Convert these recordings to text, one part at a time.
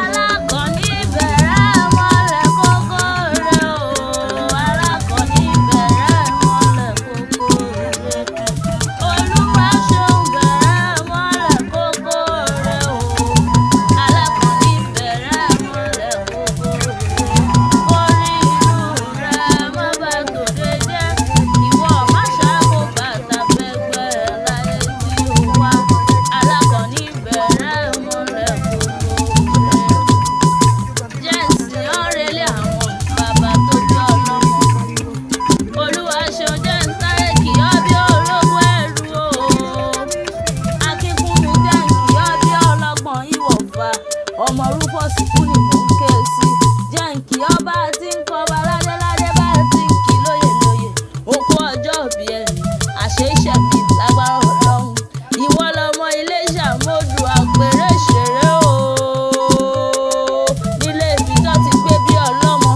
Alákọ̀ọ́ní bẹ̀rẹ̀ mọ́lẹ̀ kókó rẹ̀ o. Alákọ̀ọ́ní bẹ̀rẹ̀ mọ́lẹ̀ kókó rẹ̀. Olúwa ṣeun bẹ̀rẹ̀ mọ́lẹ̀ kókó rẹ̀ o. Alákọ̀ọ́ní bẹ̀rẹ̀ mọ́lẹ̀ kókó rẹ̀. Kórí inú rẹ̀ má bà tòde jẹ́. Ìwọ má ṣàkó bàtà fẹ́gbẹ́ láyé tí ó wá. Alákọ̀ọ́ní bẹ̀rẹ̀ mọ́lẹ̀ kókó rẹ̀. Jẹ́ǹsì ọ̀rẹ́lẹ̀ àwọn bàbá tó jọ ọlọ́mọ. Olúwa ṣeun jẹ́ ń sáré kì ọ́ bí ológun ẹrú o. Akínkúnmi jẹ́ ń kì ọ́ bí ọlọ́gbọ̀n ìwọ̀fà. Ọmọ Rúfọ́ọ̀sì kú ni mò ń ké sí. Jẹ́ ń kì ọ́ bá a ti ń kọba ládéládé bá a ti ń kì lóyè lóyè. Okú ọjọ́ òbí ẹ̀mí, àṣẹ ìṣẹ̀mí lágbára Ọlọ́run. Ìwọ lọmọ Iléṣà mọ́dù àpèrè ṣeré o. Nílé ibi tó ti gbé bí ọlọ́mọ.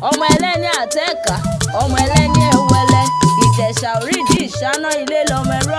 Ọmọ ẹlẹ́ni àtẹ́ẹ̀ká, ọmọ ẹlẹ́ni ẹ̀wẹ̀lẹ̀. Ìjẹ̀ṣà orídìí ìṣáná ilé lọmọ ẹrú.